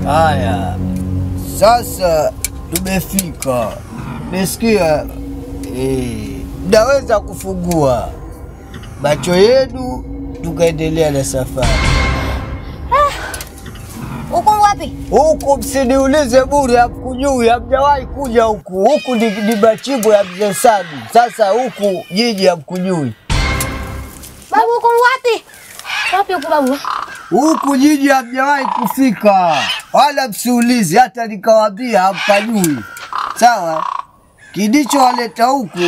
Haya, sasa tumefika. Nisikia naweza kufungua macho yenu tukaendelea na safari. Huko wapi? Huku msiniulize bure, hamkujui, hamjawahi kuja huku. Huku ni machimbo ya Mzee Sadi. Sasa huku nyinyi hamkujui. Babu huko wapi? Wapi huko babu? Huku nyinyi hamjawahi kufika. Wala msiulize, hata nikawaambia hampajui. Sawa? Kilichowaleta huku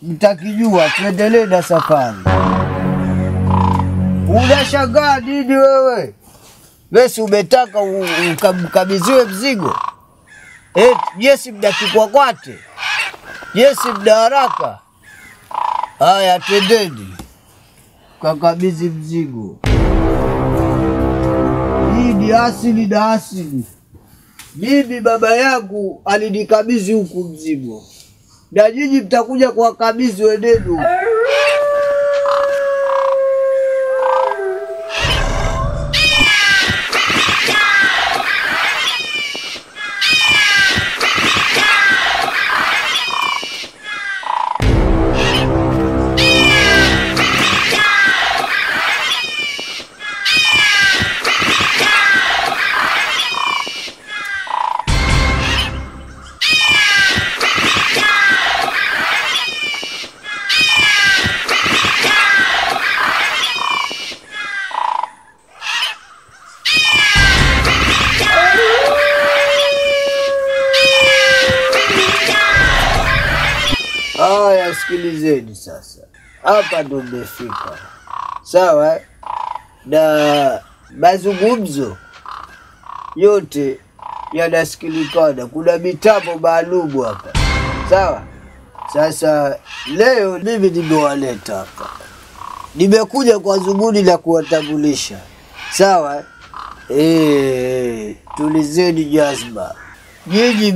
mtakijua, tuendelee na safari. Unashangaa nini wewe? Wewe umetaka ukabidhiwe mzigo? Jesi mna kikwakwate. Jesi mna haraka. Haya, twendeni kakabidhi mzigo. Hii ni asili na asili. Mimi baba yangu alinikabidhi huku mzigo, na nyinyi mtakuja kuwakabidhi wenenu. Haya, sikilizeni sasa. Hapa ndo mmefika. Sawa? Na mazungumzo yote yanasikilikana. Kuna mitambo maalumu hapa. Sawa? Sasa leo mimi nimewaleta hapa. Nimekuja kwa dhumuni la kuwatambulisha. Sawa? Tulizeni jazba. Nyinyi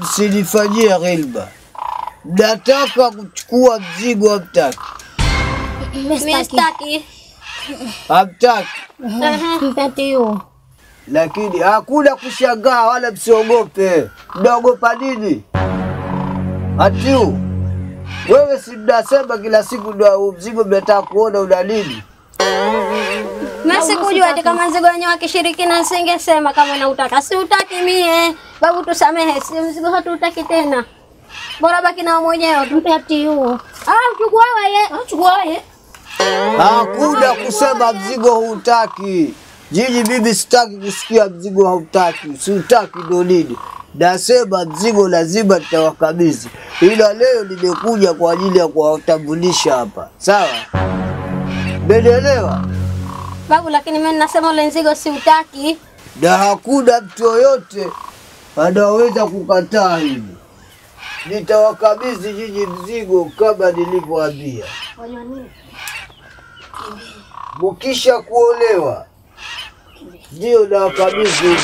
msinifanyie ghilba. Nataka kuchukua mzigo, hamtaki? Mimi sitaki. Hamtaki? Mpati. Lakini hakuna kushangaa wala msiogope. Mnaogopa nini? Atiu, wewe si mnasema kila siku ndio mzigo mnataka kuona una nini? Mimi sikujua ati kama mzigo wenyewe wa kishirikina, nisingesema kama nautaka. Siutaki mie. Babu tusamehe, si mzigo hatutaki tena. Bora baki na mwenyewe, tumpe atiu. Chukua wewe. Chukua wewe. Hakuna kusema mzigo hutaki. Jiji mimi sitaki kusikia mzigo hautaki. Siutaki ndo nini? Nasema mzigo lazima nitawakabidhi. Ila leo nimekuja kwa ajili ya kuwatambulisha hapa. Sawa? Mmenielewa? Babu, lakini mimi nasema ule mzigo siutaki. Na hakuna mtu yoyote anaweza kukataa hili. Nitawakabidhi nyinyi mzigo kama nilivyoambia. Mkisha kuolewa ndio nawakabidhi mzigo.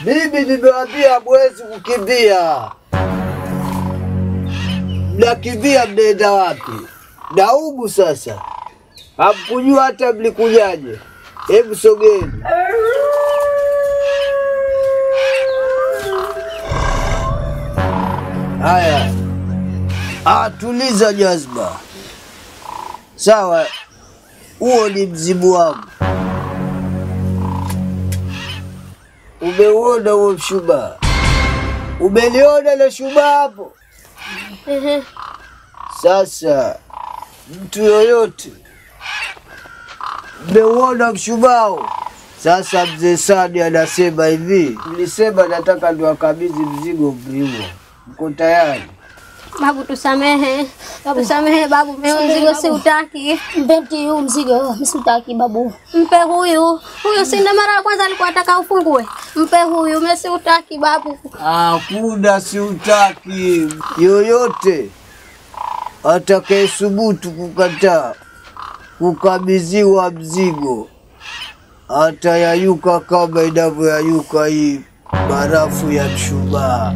Mimi nimewaambia hamwezi kukimbia. Mnakimbia mnaenda wapi? Naubu sasa. Hamkujua hata mlikujaje. Hebu sogeni. Haya. Tuliza jazba. Sawa. Huo ni mzimu wangu. Umeuona huo mshumaa? Umeliona ile shumaa hapo? Sasa mtu yoyote mmeuona mshumaa? Sasa Mzee Sadi anasema hivi, mlisema nataka niwakabidhi mzigo mliuo. Mko tayari? Babu tusamehe. Tusamehe babu, mimi mzigo siutaki. Mpe huyu mzigo, mimi siutaki babu. Mpe huyu. Huyu si ndo mara ya kwanza alikuwa anataka ufungue. Mpe huyu, mimi siutaki babu. Hakuna siutaki. Yoyote atakayesubutu kukataa kukabidhiwa mzigo atayayuka kama inavyoyayuka hii barafu ya mshumaa.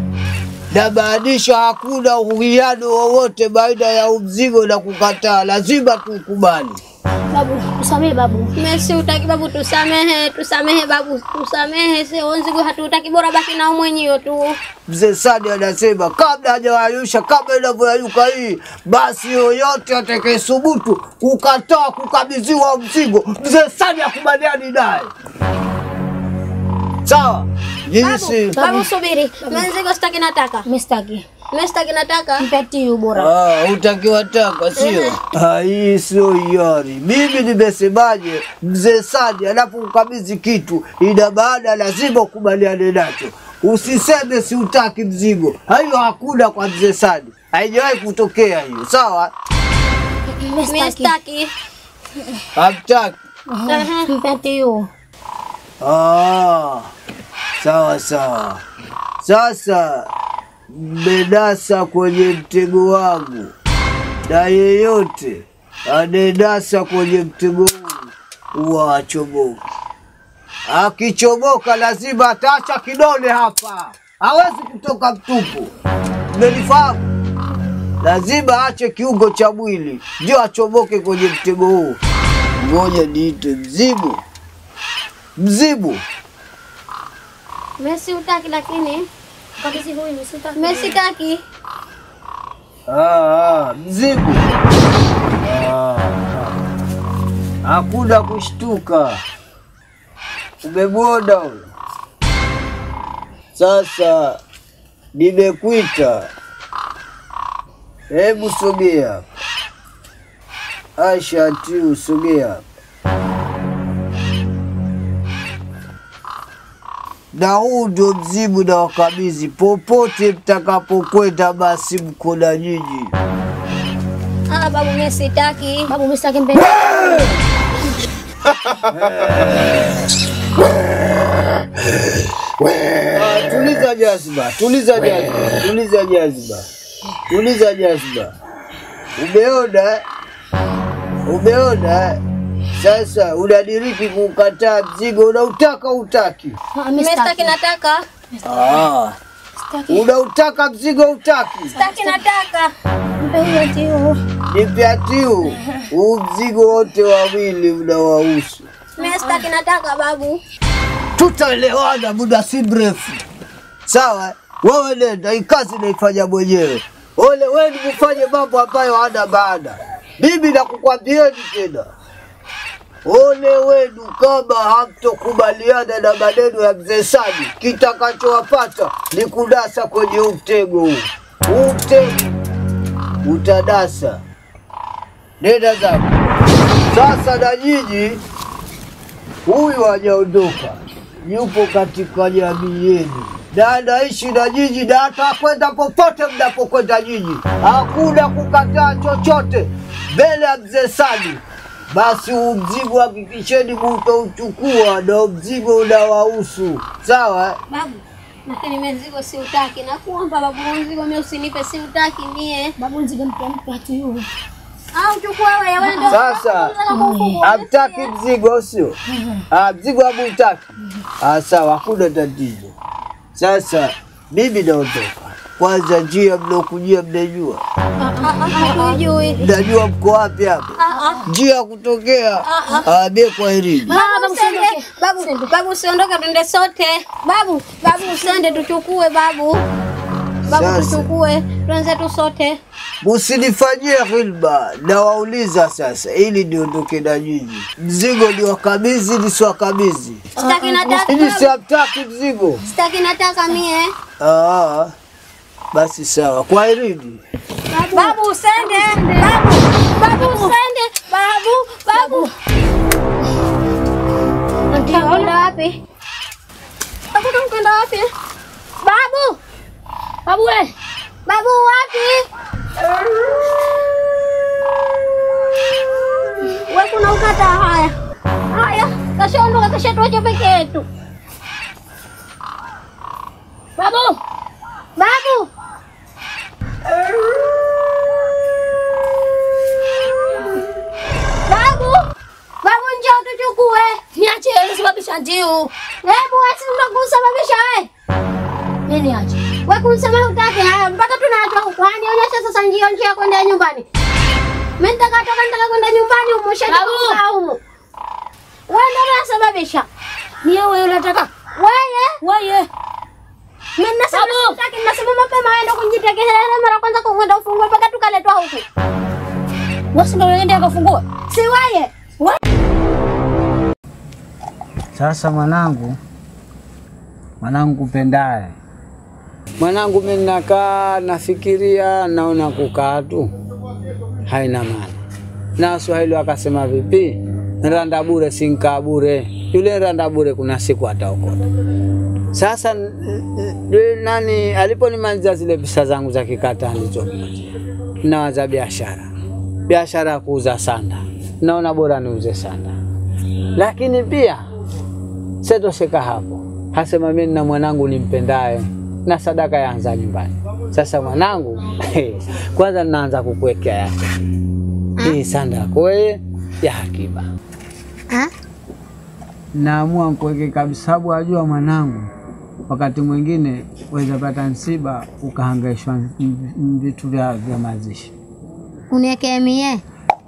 Namaanisha hakuna uwiano wowote baina ya mzigo na kukataa, lazima tukubali. Babu, tusamehe babu. Mimi siutaki babu, tusamehe, tusamehe babu, tusamehe. Sio mzigo hatutaki, bora baki nao mwenyewe tu. Mzee Sadi anasema kabla hajawayusha, kabla inavyoyayuka hii, basi yoyote atakayesubutu kukataa kukabidhiwa mzigo, Mzee Sadi akubaliani naye. Sawa? Jinsi babu, subiri. Mzigo sitaki nataka. Mimi sitaki. Mimi sitaki nataka. Mpatie ubora. Ah, utakiwa taka sio? Ah, hii sio hiari. Mimi nimesemaje? Mzee Sadi anapokukabidhi kitu, ina maana lazima ukubaliane nacho. Usiseme siutaki mzigo. Hayo hakuna kwa Mzee Sadi. Haijawahi kutokea hiyo. Sawa? Mimi sitaki. Hamtaki. Mpatie. Ah. Sawa sawa. Sasa mmenasa kwenye mtego wangu, na yeyote anenasa kwenye mtego huu huwa hachomoki. Akichomoka lazima ataacha kidole hapa, hawezi kutoka mtupu. Mmenifahamu? Lazima aache kiungo cha mwili ndio achomoke kwenye mtego huu. Ngoja niite mzimu. Mzimu. Mimi siutaki lakini kabisa huyu sitaki. Mimi sitaki. Mzimu. Hakuna kushtuka. Umemwona huyo? Sasa nimekuita. Hebu sogea. Aisha tu sogea. Na huu ndio mzimu na wakabidhi. Popote mtakapokwenda basi mko na nyinyi. Ah, babu mimi sitaki. Babu mimi sitaki mbele. Tuliza jazba, tuliza jazba, tuliza jazba. Tuliza jazba. Umeona? Umeona? Sasa unadiriki kukataa mzigo, unautaka utaki? Mimi sitaki nataka. Ah. Unautaka mzigo utaki? Sitaki nataka. Mpe tiu. Nipe tiu. Huu mzigo wote wawili unawahusu. Mimi sitaki nataka babu. Tutaelewana muda si mrefu. Sawa? Wewe nenda, hii kazi naifanya mwenyewe. Ole wewe mfanye mambo ambayo hana maana. Mimi nakukwambieni tena. Ole wenu kama hamtokubaliana na maneno ya Mzee Sadi, kitakachowapata ni kunasa kwenye mtego huu. Huu mtego utadasa. Nenda zako. Sasa na nyinyi, huyu hajaondoka, yupo katika jamii yenu na anaishi na nyinyi na atakwenda popote mnapokwenda nyinyi. Hakuna kukataa chochote mbele ya Mzee Sadi. Basi huu mzigo hakikisheni mtauchukua, na mzigo unawahusu. Sawa? Babu, lakini mimi mzigo siutaki. Nakuomba babu, mzigo mimi usinipe, siutaki mie. Babu mzigo mpe tu yule. Au chukua wewe, wewe ndio. Sasa hamtaki mzigo sio? Ah, mzigo hamtaki. Ah, sawa, hakuna tatizo. Sasa mimi naondoka. Kwanza njia mlokujia mnajua? Hatujui. Mnajua mko wapi hapa? Njia kutokea. Ah, mimi kwaherini. Babu usiondoke. Babu, babu usiondoke, twende sote. Babu, babu usende tuchukue babu. Babu tuchukue, tuanze tu sote. Msinifanyie hilba, nawauliza sasa ili niondoke na nyinyi. Mzigo ni wakabidhi nisiwakabidhi? Sitaki nataka. Ili siamtaki mzigo. Sitaki nataka mie. Ah. Basi sawa. Kwaherini. Babu usende. Babu, babu usende. Babu, babu. Kwenda wapi? Babu kwenda wapi? Babu. Babu we. Babu wapi? Wewe kuna ukata haya. Haya, kashaondoka kashatuacha peke yetu. Babu. Babu. Babu. Babu njoo tuchukue. Niache nisababisha ndio. Hebu wewe si ndio kusababisha wewe. Mimi niache. Wewe kumsema hutaki haya mpaka tunaachwa huku. Onyesha sasa njia kwenda nyumbani. Mimi nitaka toka nitaka kwenda nyumbani umosha kukaa humu. Wewe ndio unasababisha. Ni wewe unataka. Wewe? Wewe. Mimi nasema sitaki, nasema mapema wewe ndio kunjitekea mara kwanza kwenda ufungue mpaka tukaletwa huku. Wewe ndio unaenda kufungua? Si wewe. Sasa mwanangu, mwanangu pendaye. Mwanangu mimi nakaa nafikiria naona kukaa tu haina maana. Na Waswahili wakasema vipi? Randa bure sinka bure. Yule randa bure kuna siku ataokota. Sasa nani aliponimaliza zile pesa zangu za kikata nilizompatia, nawaza biashara. Biashara ya kuuza sanda. Naona bora niuze sanda. Lakini pia sitosheka hapo. Hasema mimi na mwanangu nimpendaye na sadaka yaanza nyumbani. Sasa mwanangu kwanza naanza kukuwekea yako. Hii sanda yako wewe ya akiba. Naamua nikuweke kabisa sababu ajua mwanangu wakati mwingine waweza pata msiba ukahangaishwa vitu vya mazishi. Uniwekee mie?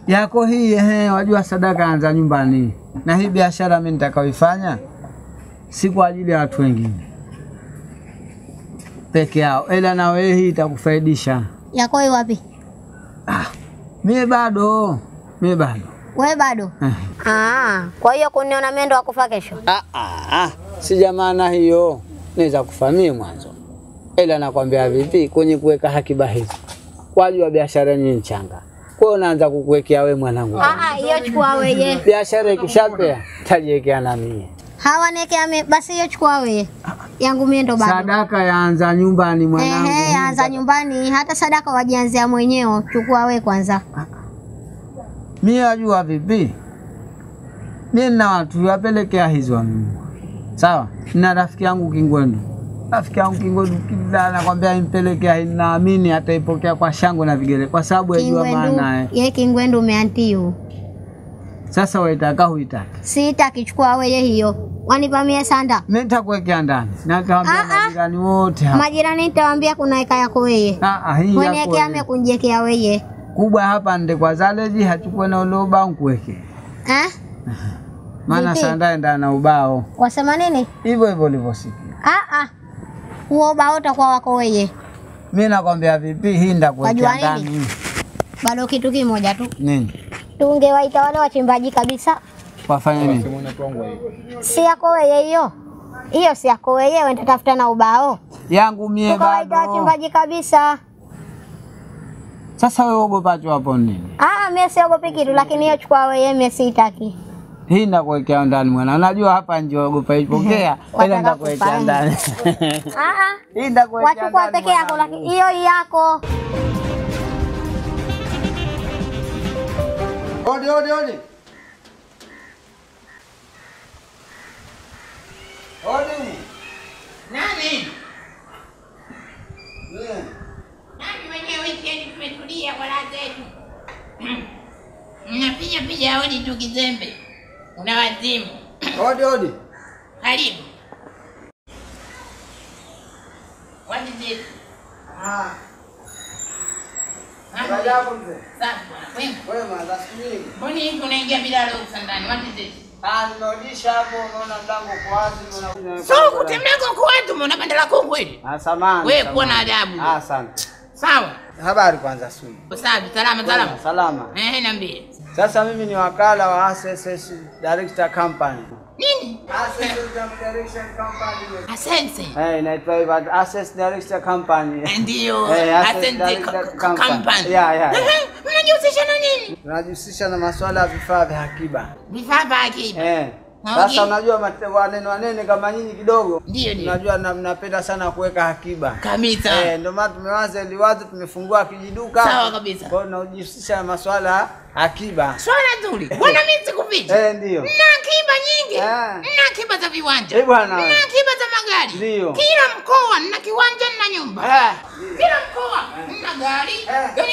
Yako hii wajua sadaka anza nyumbani. Na hii biashara mimi nitakayoifanya si kwa ajili ya watu wengine peke yao, ila na wewe hii itakufaidisha. Yako hii wapi? Mie bado. Mie bado. Wewe bado? Kwa hiyo kuniona mimi ndo akufa kesho? Si jamana hiyo. Naweza kufa mie mwanzo. Ila nakwambia vipi kwenye kuweka hakiba hizi. Kwa ajili ya biashara nyingi changa. Kwa hiyo naanza kukuwekea wewe mwanangu. Hiyo chukua wewe. Biashara ikishapea tajiwekea na mie. Hawa niekea mimi basi hiyo chukua wewe. Yangu mie ndo bado. Sadaka yaanza nyumbani mwanangu. Yaanza nyumbani, hata sadaka wajianzia mwenyewe. Chukua wewe kwanza. Mimi najua vipi? Mimi na watu wapelekea hizo mimi. Sawa? Na rafiki yangu Kingwendu. Rafiki yangu Kingwendu kila nakwambia impelekea, naamini ataipokea kwa shangwe na vigele kwa sababu yajua maana. Yeye Kingwendu umeantiu. Sasa waitaka huitaki? Sitaki, chukua wewe hiyo. Wanipa mie sanda. Mimi nitakuwekea ndani. Na nitawaambia majirani wote hapa. Majirani nitawaambia kuna eka yako wewe. Hii yako. Waniwekea mimi kunjiwekea wewe. Kubwa hapa nde kwa zaleji hachukue na ule ubao nikuweke. Maana sanda enda na ubao. Wasema nini? Hivyo hivyo ulivyosikia. Huo ubao utakuwa wako wewe. Mimi nakwambia vipi hii ndakuwekea ndani. Bado kitu kimoja tu. Nini? Tungewaita wale wachimbaji kabisa. Wafanye nini? Si yako wewe hiyo. Hiyo si yako wewe, wewe tafuta na ubao. Yangu mie bado. Tukawaita wachimbaji kabisa. Sasa wewe ogopacho hapo nini? Mimi siogopi kitu lakini hiyo chukua wewe, mimi sitaki. Hii ndakuwekea ndani mwana. Unajua hapa nje ogopa ipokea, ila ndakuwekea ndani. Hii ndakuwekea ndani. Wachukua peke yako lakini hiyo yako. Odi odi odi. Odi. Nani? Nani mwenyewe weekend tumetulia kwa raha zetu. Mnapiga piga hodi tu kizembe. Una wazimu. Odi odi. Karibu. What is it? Habari yako mzee? Safi bwana, kwema? Kwema, za siku nyingi. Mbona hivi unaingia bila ruhusa ndani? What is it? Nimerudisha hapo, unaona mlango uko wazi. So kute mlango uko wazi, umeona banda la kuku hili? Samahani. Wewe kuwa na adabu. Asante. Sawa. Habari kwanza Sui. Safi, salama salama. Salama. Niambie. Sasa mimi ni wakala wa Access Director Company. Nini? Access Direction Company. Access. Inaitwa hivyo Access Director Company. Ndio, Access Company. Yeah. Mnajihusisha na nini? Tunajihusisha na masuala ya vifaa vya akiba. Vifaa vya akiba. Sasa unajua wanene kama nyinyi kidogo. Ndio. Unajua mnapenda sana kuweka akiba. Kabisa. Ndio maana tumewaza liwazo tumefungua kijiduka. Sawa kabisa. Kwa hiyo tunajihusisha na masuala akiba. Swala nzuri. Bwana mimi sikuficha. Ndio. Nina akiba nyingi. Nina akiba za viwanja. Bwana. Nina akiba za magari. Ndio. Kila mkoa nina kiwanja na nyumba. Kila mkoa nina gari. Yaani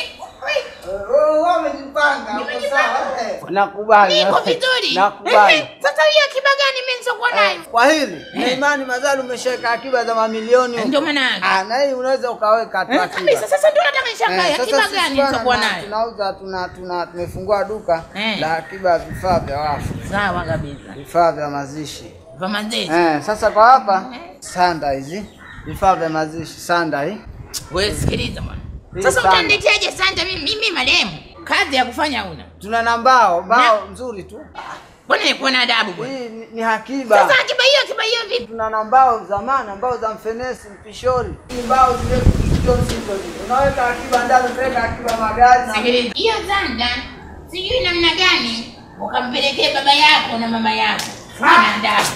Wewe umejipanga, uko sawa. Nakubali. Niko vizuri. Nakubali. Sasa hiyo akiba gani mimi nisokuwa nayo? Kwa hili, na imani mazali umeshaweka akiba za mamilioni. Ndio maana. Ah, na hii unaweza ukaweka tu akiba. Kabisa, sasa ndio nataka nishangae akiba gani nisokuwa nayo. Tunauza tumefungua duka la akiba ya vifaa vya wafu. Sawa kabisa. Vifaa vya mazishi. Vya mazishi. Sasa kwa hapa sanda hizi, vifaa vya mazishi sanda hii. Wewe sikiliza bwana. Sasa utanileteaje sanda mimi marehemu? Kazi ya kufanya una. Tuna na mbao nzuri tu. Mbona ni kuona adabu bwana? Hii ni hakiba. Sasa akiba hiyo vipi? Tuna na mbao zamani, mbao za mfenesi, mpishori. Ni mbao zile nzito nzito. Unaweka akiba ndani, unaweka akiba magari. Sikiliza. Hiyo sanda sijui namna gani ukampelekea baba yako na mama yako. Ana adabu.